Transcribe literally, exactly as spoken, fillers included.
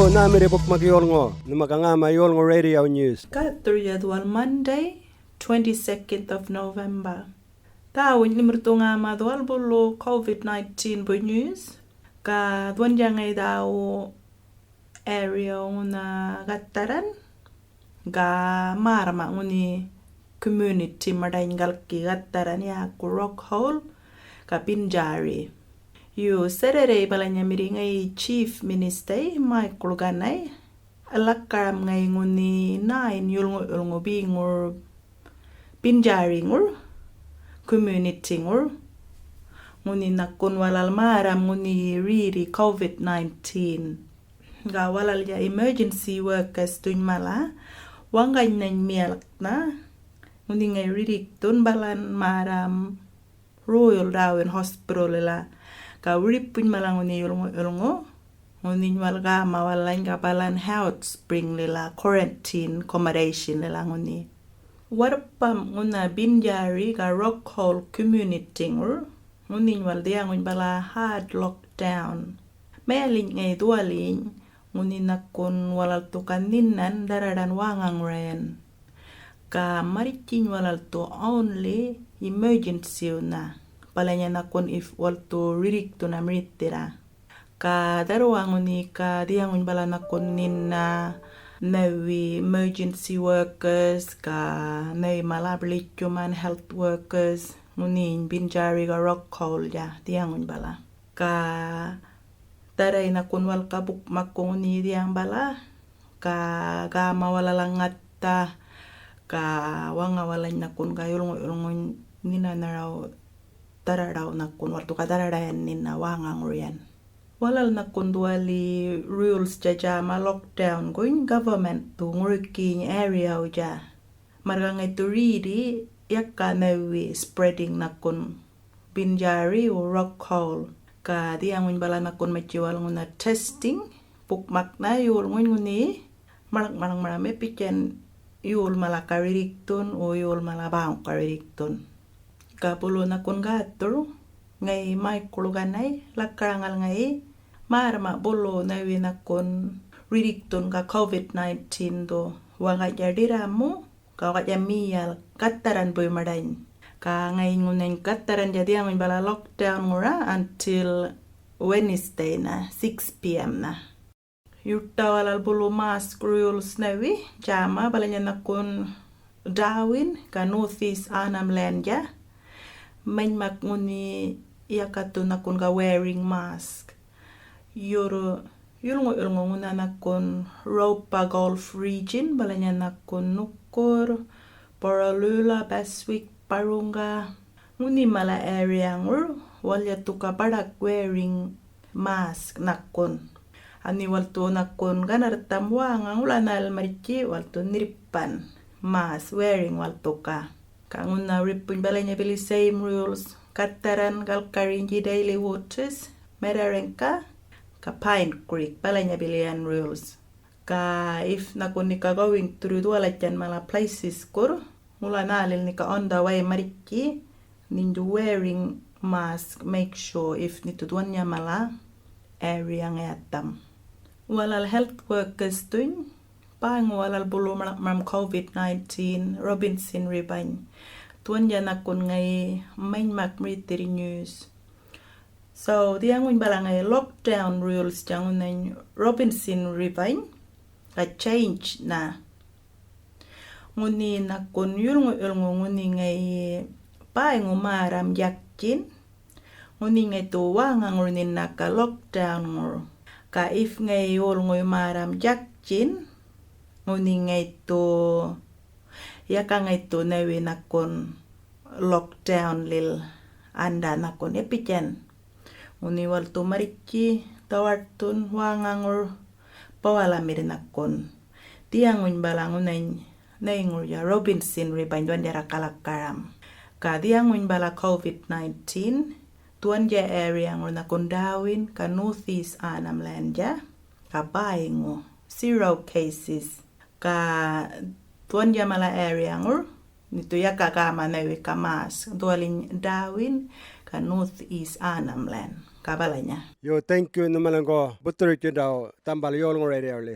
Nhämirri bukmak yolŋu, nhuma ga ŋäma yolŋu radio news. Gathurya dhuwal Monday, twenty-second of November. Dhäwuny limurr ŋäma dhuwal bulu covid nineteen buy news. Ga dhuwandja ŋayi dhäwu area ŋunha gatharran, ga märrma ŋunhi community maṉḏany galki gatharran yäku Rock Hole ga Binjari. Yu Saturday balanyamirri ŋayi Chief Minister Michael Ganai lakaram ŋayi ŋunhi nine yulŋu-yulŋu beŋur Binjariŋur, communityŋur, ŋunhi nhakun walal märram ŋunhi riri covid nineteen. Ga walalnydja emergency workers thuny mala waŋganynhany miyalknha, ŋunhi ŋayi rirrikthun balan märram Royal Darwin Hospitalila. Ga wiripuny mala ŋunhi yulŋu-yulŋu, ŋunhiny wal gäma walany ga balan Howard Springlila quarantine accommodationlila ŋunhi. Warrpamꞌ ŋunha Binjari ga Rock Hole communityŋur, ŋunhiny wal dhiyaŋuny bala hard lockdown. Mayaliny ŋayi dhuwaliny, ŋunhi nhakun walal thuka nhinan dharraḏan wäŋaŋurayan. Ga marrtjiny walal thu only emergency-wuna, balanya nhakun if walal thu rirrikthuna mirithirra. Ga dharrwa ŋunhi ga dhiyaŋuny bala nhakun nhina, uh, nhäwi emergency workers, ga nhäwi mala biḻitjuman health workers, ŋunhiny Binjari ga Rock Hole-dja dhiyaŋuny bala. Ga dharray nhakun walal ga bukmakku ŋunhi dhiyaŋ bala, ga gäma walala ŋatha, ga waŋa walany nhakun ga yulŋu-yulŋuny nhinanharaw dharraḏaw nhakun, walal thuka dharraḏayan nhina wäŋaŋuryan. Walal nhakun dhuwali rules-dja djäma lockdown-guny government-thu ŋurikiny area-wdja. Marrga ŋayi thu riri yaka nhäwi spreading nhakun Binjari wo Rock Hole. Ga dhiyaŋuny bala nhakun marrtji walal ŋunha testing, bukmaknha yolŋuny ŋunhi maḻŋ-maḻŋ mara mapitjan yol mala ga rirrikthun, wo yol mala bäŋukka rirrikthun. Ga bulu nhakun gathur, ŋayi Michael Ganai lakaraŋal ŋayi märrma bulu nhäwi nhakun rirrikthun ga covid nineteen-dhu, waŋganydja ḏirramu, ga waŋganydja miyal gatharran buy maṉḏany. Ga ŋayi ŋunhany gatharrandja dhiyaŋuny bala lockdown-ŋura until Wednesday-na, six P M-na. Yurrta walal bulu mask rules nhäwi djäma balanya nhakun Darwin ga North East Arnhem Land-dja. Manymak ŋunhi yaka thu nhakun ga wearing mask. Yurru yulŋu-yulŋu ŋunha nhakun Roper Gulf region, balanya nhakun Nukur, Borroloola, Beswick, Barunga, ŋunhi mala area-ŋur, walalnydja thuka baḏak wearing mask nhakun. Ani walal thu nhakun ganarrtham wäŋa ŋula nhanal marrtji, walal thu nhirrpan mask wearing walal thuka. Ga ŋunha wiripuny balanya bili same rules, gatharran, galkarinydji, Daily Waters, Mararenka, ga Pine Creek, balanya bili yan rules. Ga if nhakun nika going through dhuwaltjan mala places-kur, ŋula nhanal nika on the way marrtji, need to wearing mask, make sure if need to dhuwandja mala area ŋayatham. Walal health workers thuny, bäyŋu walal bulu maḻŋ-maḻŋ covid nineteen, Robinson Ribany. Dhuwandja nhakun ŋayi manymak mirithirr news. So, dhiyaŋuny bala ŋayi lockdown rules-dja ŋunhany Robinson Ribany, ga change-na. Ŋunhi nhakun yulŋu-yulŋu ŋunhi ŋayi bäyŋu märram djaktjin, ŋunhi ŋayi dhu wäŋaŋur nhinaka lockdown-ŋur. Ga if ŋayi yolŋuy märram djaktjin, ŋunhi ŋayi dhu yaka ŋayi dhu nhäwi nhakun lockdown-lil anda nhakun yapitjan. Ŋunhi walal dhu marrtji, dhawaṯthun, wäŋaŋur, bawalamirr nhakun. Dhiyaŋuny bala ŋunhany nhayiŋurrya Robinson Ribany dhuwandjarra ga lakaram. Ga dhiyaŋuny bala covid nineteen, dhuwandja area-ŋur nhakun Darwin ga North East Arnhem Land-dja, ga bäyŋu, zero cases. Ga dhuwandja mala area-ŋur, nitu yaka gäma nhäwika mask, dhuwaliny Darwin, ga North East Arnhem Land. ga balanya. Yo, thank you nhumaliŋgu buthurutjindaw dhambal yolŋu-rerriyawḻi.